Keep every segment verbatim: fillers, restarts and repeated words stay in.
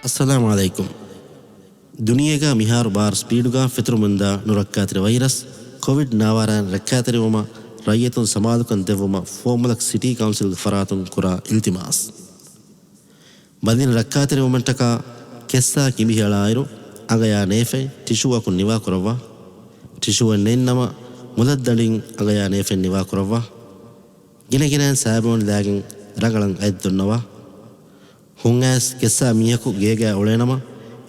އައްސަލާމު ޢަލައިކުމް. ދުނިޔޭގަ މިހާރު ބާރު ސްޕީޑުގަ ފެތުރަމުންދާ ނުރައްކާތެރި ވައިރަސް ކޮވިޑް ނާވާރާއިން ރައްކާތެރިވުމަށް ރައްޔިތުން ސަމާލުކަން ދެއްވުމަށް ފުވައްމުލަކު ސިޓީ ކައުންސިލްގެ ފަރާތުން ކުރާ އިލްތިމާސް. ބަލިން ރައްކާތެރިވުމަށްޓަކާ ކެއްސާ ކިނބިހިއަޅާއިރު އަނގަޔާ ނޭފަތް ޓިޝޫއަކުން ނިވާކުރައްވާ. ޓިޝޫއެއް ނެތްނަމަ މުލައްދަނޑިން އަނގަޔާ ނޭފަތް ނިވާކުރައްވާ. ގިނަގިނައިން ސާބޯން ލާގެން ރަނގަޅަށް އަތް ދޮންނަވާ. ހުން އައިސް ކެއްސާ މީހަކު ގޭގައި އުޅޭނަމަ،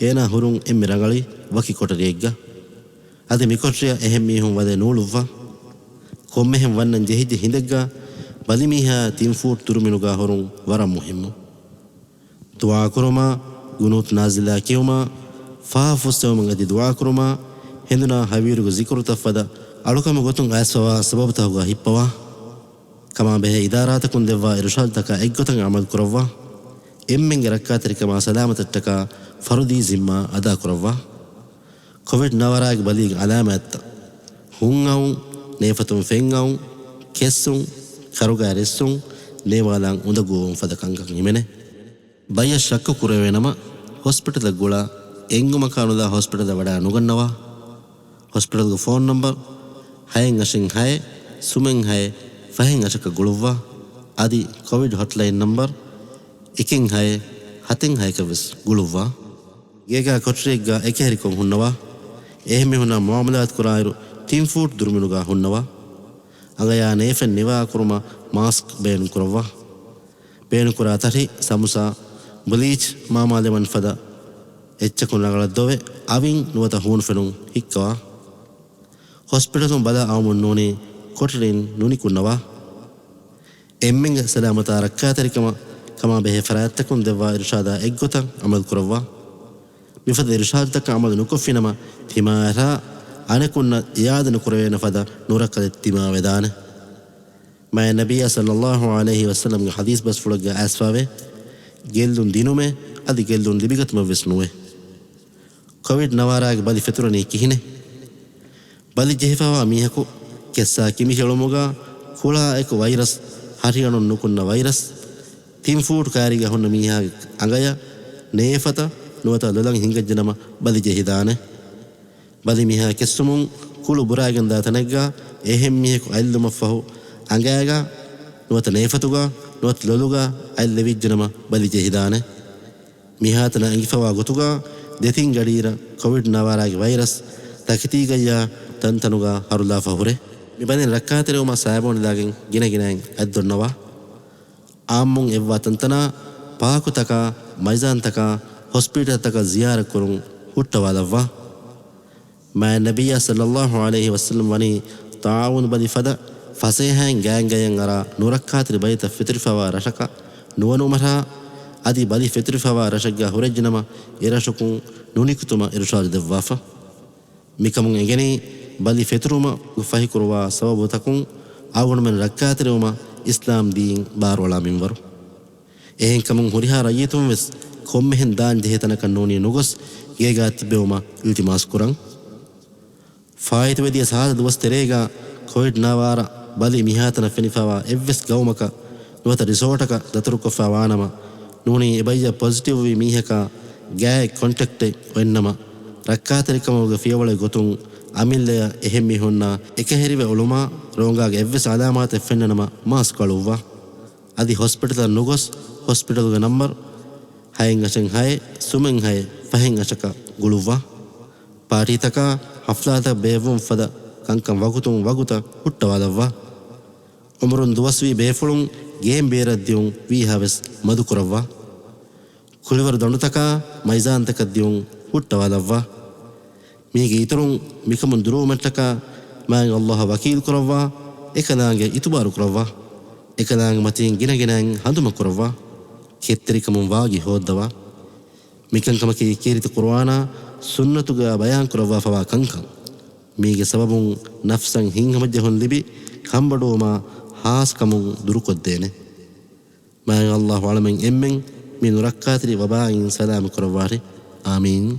އޭނާ ހުރުން އެންމެ ރަނގަޅީ ވަކި ކޮޓަރިއެއްގަ. އަދި މިކޮޓަރިއަށް އެހެން މީހުން ވަދެ ނޫޅުއްވާ. ކޮންމެހެން ވަންނަން ޖެހިއްޖެ ހިނދެއްގަ ބަލިމީހާ ތިން ފޫޓް ދުރުމިނުގަ ހުރުން ވަރަށް މުހިއްމު. ދުޢާކުރުމާ، ޤުނޫތު ނާޒިލާ ކިޔުމާ، ފާފަ ފުއްސެވުމަށް އެދި ދުޢާކުރުމާ، ހެނދުނާ ހަވީރުގެ ޒިކުރުތައް ފަދަ އަޅުކަމުގެ ގޮތުން އައިސްފަވާ ސަބަބުތަކުގަ ހިއްޕަވާ. ކަމާބެހޭ އިދާރާތަކުން ދެއްވާ އިރުޝާދުތަކާ އެއްގޮތަށް ޢަމަލު ކުރައްވާ. އެންމެންގެ ރައްކާތެރިކަމާ ސަލާމަތަށްޓަކާ ފަރުދީ ޒިންމާ އަދާކުރައްވާ. ކޮވިޑް ނާވާރާގެ ބަލީގެ ޢަލާމާތްތައް: ހުން އައުން، ނޭފަތުން ފެން އައުން، ކެއްސުން، ކަރުގައި ރެއްސުން، ނޭވާލާން އުނދަގޫވުން ފަދަ ކަންކަން ހިމެނޭ. ބައްޔަށް ޝައްކު ކުރެވޭނަމަ، ހޮސްޕިޓަލަށް ގުޅާ، އެނގުމަކާ ނުލާ ހޮސްޕިޓަލަށް ވަޑާ ނުގަންނަވާ. ހޮސްޕިޓަލްގެ ފޯން ނަމްބަރު ހައެއް އަށެއް ހައެއް، ސުމެއް ހައެއް، ފަހެއް އަށަކަށް ގުޅުއްވާ. އަދި ކޮވިޑް ހޮޓްލައިން ނަމްބަރު އެކެއް ހައެއް، ހަތެއް ހައެކަށް ވެސް ގުޅުއްވާ. ގޭގާ ކޮޓަރިއެއްގާ އެކަހެރިކޮށް ހުންނަވާ. އެހެންމީހުންނާ މުޢާމަލާތު ކުރާއިރު ތިން ފޫޓް ދުރުމިނުގާ ހުންނަވާ. އަނގަޔާ ނޭފެން ނިވާކުރުމަށް މާސްކް ބޭނުންކުރައްވާ. ބޭނުންކުރާ ތަށި، ސަމުސާ، ބްލީޗް، މާމާލެމަން ފަދަ އެއްޗަކުން ރަނގަޅަށް ދޮވެ، އަވިން ނުވަތަ ހޫނުފެނުން ހިއްކަވާ. ހޮސްޕިޓަލުން ބަލާ އައުމުން ނޫނީ ކޮޓަރިން ނުނިކުންނަވާ. އެންމެންގެ ސަލާމަތާ ރައްކާތެރިކަމަށް ކަމާބެހޭ ފަރާތްތަކުން ދެއްވާ އިރުޝާދާ އެއްގޮތަށް ޢަމަލު ކުރައްވާ. މިފަދަ އިރުޝާދުތަކަށް ޢަމަލު ނުކޮށްފިނަމަ، ތިމާއަށާ އަނެކުންނަށް އިޔާދަ ނުކުރެވޭނެ ފަދަ ނުރައްކަލެއް ތިމާވެދާނެ. މާތް ނަބިއްޔާ ޞައްލައްލާހު ޢަލައިހި ވަސައްލަމްގެ ޙަދީޘް ބަސްފުޅެއްގަ އައިސްފާވޭ، ގެއްލުން ދިނުމެއް އަދި ގެއްލުން ލިބިގަތުމެއް ވެސް ނުވޭ. ކޮވިޑް ނަވާރާގެ ބަލި ފެތުރަނީ ކިހިނެއް؟ ބަލި ޖެހިފަވާ މީހަކު ކެއްސާ ކިނބިހެޅުމުގަ ކުޅާ އެކު ވައިރަސް، ހަށިގަނޑުން ނުކުންނަ ވައިރަސް، ތިން ފޫޓް ކާރީގަ ހުންނަ މީހާގެ އަނގަޔަށް، ނޭފަތަށް ނުވަތަ ލޮލަށް ހިނގައްޖެނަމަ ބަލި ޖެހިދާނެ. ބަލި މީހާ ކެއްސުމުން ކުޅު ބުރާގެންދާ ތަނެއްގަ އެހެން މީހަކު އަތްލުމަށްފަހު އަނގައިގަ ނުވަތަ ނޭފަތުގަ ނުވަތަ ލޮލުގަ އަތްލެވިއްޖެނަމަ ބަލި ޖެހިދާނެ. މިހާތަނަށް އެނގިފަވާ ގޮތުގަ ދެތިން ގަޑިއިރަށް ކޮވިޑް ނަވާރާގެ ވައިރަސް ތަކެތީގައްޔާ ތަންތަނުގަ ހަރުލާފަ ހުރޭ. މި ބަލިން ރައްކާތެރިވުމަށް ސާބޯނިލާގެން ގިނަގިނައިން އަތްދޮންނަވާ. އާއްމުން އެއްވާ ތަންތަނާ، ޕާކުތަކާ، މައިޒާންތަކާ، ހޮސްޕިޓަލްތަކަށް ޒިޔާރަތްކުރުން ހުއްޓަވާލައްވާ. މާތް ނަބިއްޔާ ޞައްލައްލާހު ޢަލައިހި ވަސައްލަމް ވަނީ ޠާޢޫނު ބަލި ފަދަ ފަސޭހައިން ގާތްގައި އަރާ ނުރައްކާތެރި ބަލިތައް ފެތުރިފަވާ ރަށަކަށް ނުވަނުމަށާ، އަދި ބަލި ފެތުރިފަވާ ރަށެއްގަ ހުރެއްޖެނަމަ އެރަށަކުން ނުނިކުތުމަށް އިރުޝާދު ދެއްވާފަ. މިކަމުން އެނގެނީ ބަލި ފެތުރުމަށް ފަހިކުރުވާ ސަބަބުތަކުން އަޅުގަނޑުމެން ރައްކާތެރިވުމަށް އިސްލާމް ދީން ބާރުއަޅާ މިންވަރު. އެހެންކަމުން ހުރިހާ ރައްޔިތުން ވެސް ކޮންމެހެން ދާން ޖެހޭ ތަނަކަށް ނޫނީ ނުގޮސް ގޭގާ ތިއްބެވުމަށް އިލްތިމާސް ކުރަން. ފާއިތުވެދިޔަ ސާދަ ދުވަސް ތެރޭގަ ކޮވިޑް ނާވާރަ ބަލި މިހާތަނަށް ފެނިފަވާ އެއްވެސް ގައުމަކަށް ނުވަތަ ރިސޯޓަކަށް ދަތުރުކޮށްފަ ވާނަމަ، ނޫނީ އެބައްޔަށް ޕޮޒިޓިވްވި މީހަކާ ގާތް ކޮންޓެކްޓެއް އޮތްނަމަ، ރައްކާތެރިކަމުގެ ފިޔަވަޅެއް ގޮތުން އަމިއްލަޔަށް އެހެން މީހުންނާ އެކަހެރިވެ އުޅުމާ، ރޯނގާގެ އެއްވެސް އަލާމާތެއް ފެންނަނަމަ މާސްކު އަޅުއްވާ. އަދި ހޮސްޕިޓަލަށް ނުގޮސް، ހޮސްޕިޓަލުގެ ނަމްބަރު ހައެއް އަށެއް ހައެއް، ސުމެއް ހައެއް، ފަހެއް އަށަކަށް ގުޅުއްވާ. ޕާޓީތަކާ، ހަފްލާތައް ބޭއްވުން ފަދަ ކަންކަން ވަގުތުން ވަގުތަށް ހުއްޓަވާލައްވާ. އުމުރުން ދުވަސްވީ ބޭފުޅުން ގޭން ބޭރަށް ދިއުން ވީހާވެސް މަދުކުރައްވާ. ކުޅިވަރު ދަނޑުތަކާ، މައިޒާންތަކަށް ދިއުން ހުއްޓަވާލައްވާ. މީގެ އިތުރުން މިކަމުން ދުރުވުމަށްޓަކާ މާތް ﷲ އަށް ވަކީލު ކުރައްވާ، އެކަލާނގެ އިތުބާރު ކުރައްވާ، އެކަލާނގެ މަތީން ގިނަގިނައިން ހަނދުމަ ކުރައްވާ، ކެތްތެރިކަމުން ވާގި ހޯއްދަވާ. މިކަންކަމަކީ ކީރިތި ޤުރުއާނާ ސުންނަތުގަ ބަޔާންކުރައްވާފަވާ ކަންކަން. މީގެ ސަބަބުން ނަފްސަށް ހިތްހަމަޖެހުން ލިބި ކަންބޮޑުވުމާ ހާސްކަމުން ދުރުކޮށްދޭނެ. މާތް ﷲ އަޅަމެން އެންމެން މި ނުރައްކާތެރި ވަބާއިން ސަލާމަތް ކުރައްވާށި. އާމީން.